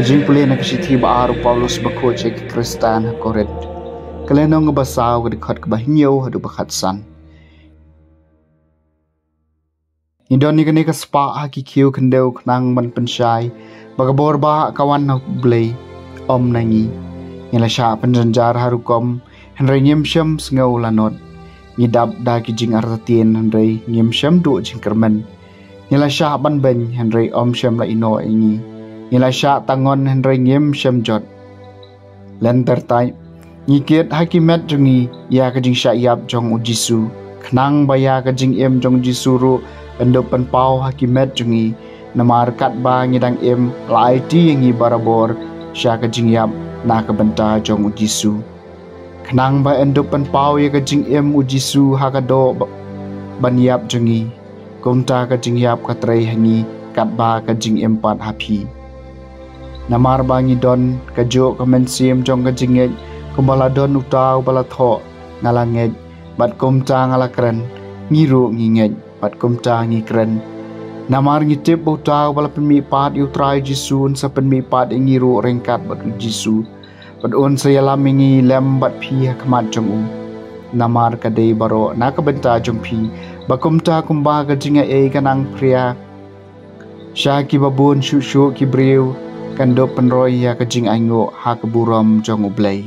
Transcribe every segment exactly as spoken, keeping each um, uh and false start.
Jingpule na ka shithi ba ar u Paulus bakhuid sha ki Khristan ha Korinth. Ka lynnong ba saw, ka dkhot kaba hynñiew haduh ba khatsan. Ngi don ïa kane ka spah ha ki khiew khyndew khnang ban pynshai ba ka bor ba ka wan na U Blei, ym na ngi. Ngi la shah pynjynjar ha rukom, hynrei ngim shym sngew lanot. Ngi dap da ki jingartatien, hynrei ngim shym duh jingkyrmen. Ngi la shah ban beiñ, hynrei ym shym la ïehnoh ïa ngi. Ngi la shah tangon, hynrei ngim shym jot. Lynter tai, ngi kit ha ki met jong ngi ïa ka jingshah ïap jong U Jisu, khnang ba ïa ka jingim jong U Jisu ruh yn dup pynpaw ha ki met jong ngi. Namar katba ngi dang im, la aiti ïa ngi barabor sha ka jingïap na ka bynta jong U Jisu, khnang ba yn dup pynpaw ïa ka jingim U Jisu ha ka doh ba-, ban ïap jong ngi. Kumta ka jingïap ka trei ha ngi katba ka jingim pat ha phi. Namar ba ngi don kajuh ka mynsiem jong ka jingngeit, kumba la don uta uba la thoh, nga la ngeit, bad kumta nga la kren, ngi ruh ngi ngeit, bad kumta ngi kren. Namar ngi tip ba uta uba la pynmihpat ïa U Trai Jisu un sa pynmihpat ïa ngi ruh ryngkat bad U Jisu, bad un sa ïalam ïa ngi lem bad phi ha khmat jong u. Namar ka dei baroh na ka bynta jong phi, ba kumta kumba ka jingaiei ka nang phria sha kiba bun shuh shuh ki briew, kan dup pynroi ïa ka jingainguh ha ka burom jong U Blei.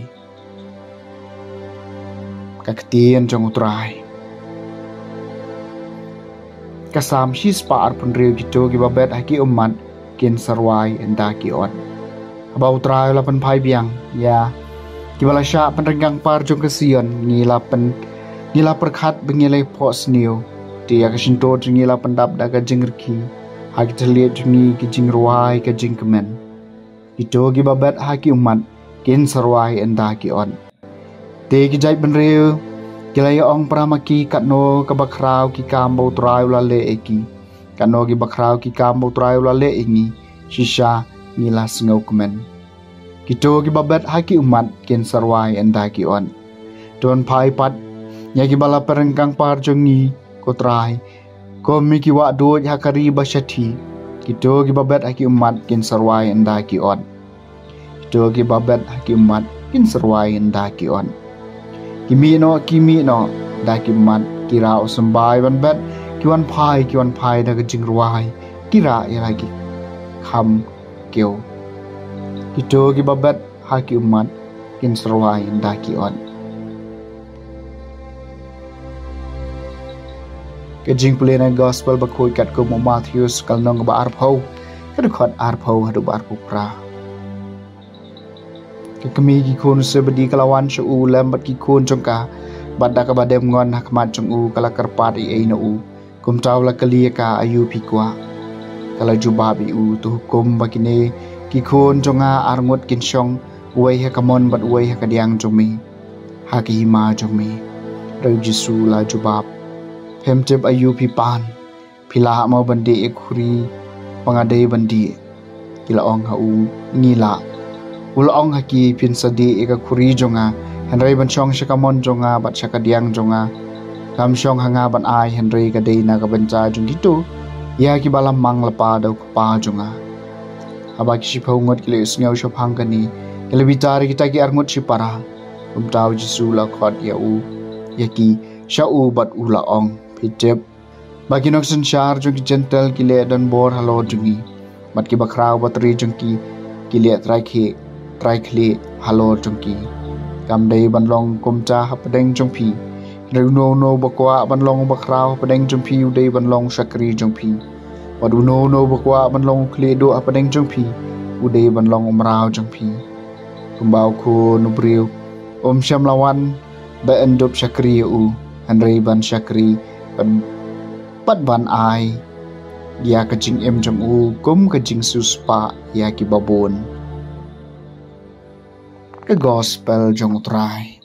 Ka ktien jong U Trai. Ka Salm shispah arphew hynriew. Kito kiba bet ha ki ummat kin sa rwai ynda ki ot. Haba U Trai u la pynphai biang ïa kiba la shah pynryngkang par jong ka Sion, ngi la pyn, ngi la pyrkhat ba ngi la phohsniew. Te ïa ka shyntur jong ngi la pyndap da ka jingrkhie, ha ki thylliej jong ngi ki jingrwai ka jingkmen. Kito kiba bet ha ki ummat kin sa rwai ynda ki ot. Te ki jaitbynriew ki la ïa ong para ma ki, katno kaba khraw ki kam ba U Trai u la leh ïa ki. Katno kiba khraw ki kam ba U Trai u la leh ïa ngi, shisha ngi la sngewkmen. Kito kiba bet ha ki ummat kin sa rwai ynda ki ot. To phai pat ïa kiba la pynryngkang par jong ngi, ko Trai, kum ki wah duid ha ka ri ba shathie. Kito kiba bet ha ki ummat kin sa rwai ynda ki ot. Kito kiba bet ha ki ummat kin sa rwai ynda ki ot. Ki mih noh, ki mih noh da ki ummat, ki rah u symbai ban bet, ki wan phai, ki wan phai da ka jingrwai, ki rah ïa la ki kham kiew. Kito kiba bet ha ki ummat kin sa rwai ynda ki ot. Ka jingpule na Gospel bakhuid katkum u Mathaios, ka lynnong ba arphew, ka dkhot arphew haduh ba arphew phra. Ka kmie ki khun u Sebedi ka la wan sha u lem bad ki khun jong ka, bad da kaba dem ngon ha khmat jong u, ka la kyrpad ei ei na u. Kumta u la kylli ïa ka, aïu phi kwah? Ka la jubab ïa u, to hukum ba kine ki khun jong nga arngut kin shong, uwei ha kamon bad uwei ha kadiang jong me, ha ka hima jong me. Hynrei u Jisu u la jubab, phim tip aïu phi pan. Phi lah mo ban dih ïa ka khuri ba nga dei ban dih? Ki la ong ha u, ngi lah. U la ong ha ki, phin sa dih ïa ka khuri jong nga, hynrei ban shong sha kamon jong nga bad sha kadiang jong nga. Kam shong ha nga ban ai, hynrei ka dei na ka bynta jong kito ïa kiba la mang lypa da u Kpa jong nga. Haba ki shiphew ngut ki la ïohsngew shaphang kane, ki la bitar ïa kita ki arngut shipara. Kumta u Jisu u la khot ïa u, ïa ki sha u bad u la ong, phi tip ba ki nongsynshar jong ki Jentil ki leh donbor halor jong ngi, bad kiba khraw batri jong ki, ki leh trai khlieh, trai khlieh halor jong ki. Kam dei ban long kumta hapdeng jong phi. Hynrei uno uno uba kwah ban long uba khraw hapdeng jong phi, u dei ban long shakri jong phi. Bad uno uno uba kwah ban long u khlieh duh hapdeng jong phi, u dei ban long u mraw jong phi. Kumba u Khun u briew um shym la wan ba yn dup shakri ïa u, hynrei ban shakri, bad, bad ban ai ïa ka jingim jong u kum ka jingsiewspah ïa kiba bun. Ka Gospel jong u Trai.